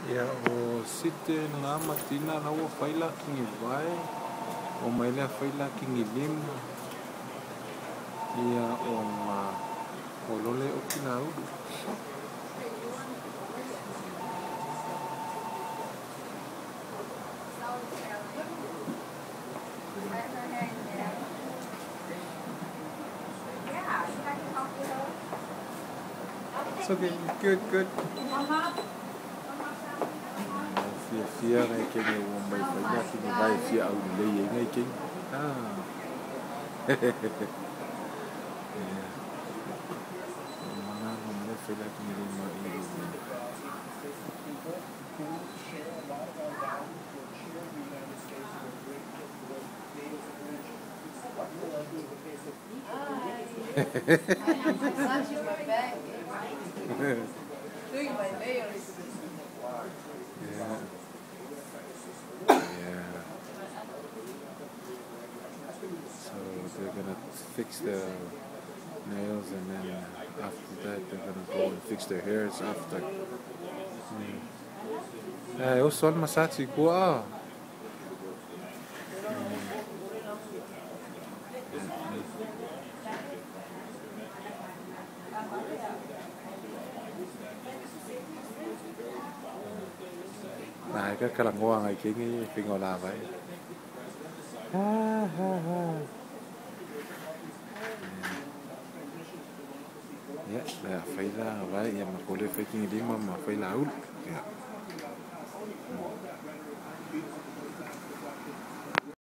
Ia o site lena matina na ua fai la vae o mai lea fai la lima. Ia o ma o lole o kina ulu. It's okay, good, good. Fia fia ngai kenge ua mai fai la kingi vai fia au lei e ngai kenge. Ah. Yeah. Mana no me fai la kingi lima i. Doing my nails. Yeah. Yeah. So they're gonna fix the nails, and then after that they're gonna go and fix their hairs after. Eh, o sol massage qua. Nah, ka kalangoa ngai kengi fingo la vai. Ha ha ha. Ya, la fai la vai ya ma kole fai kingi lima ma fai la ulu. Ya.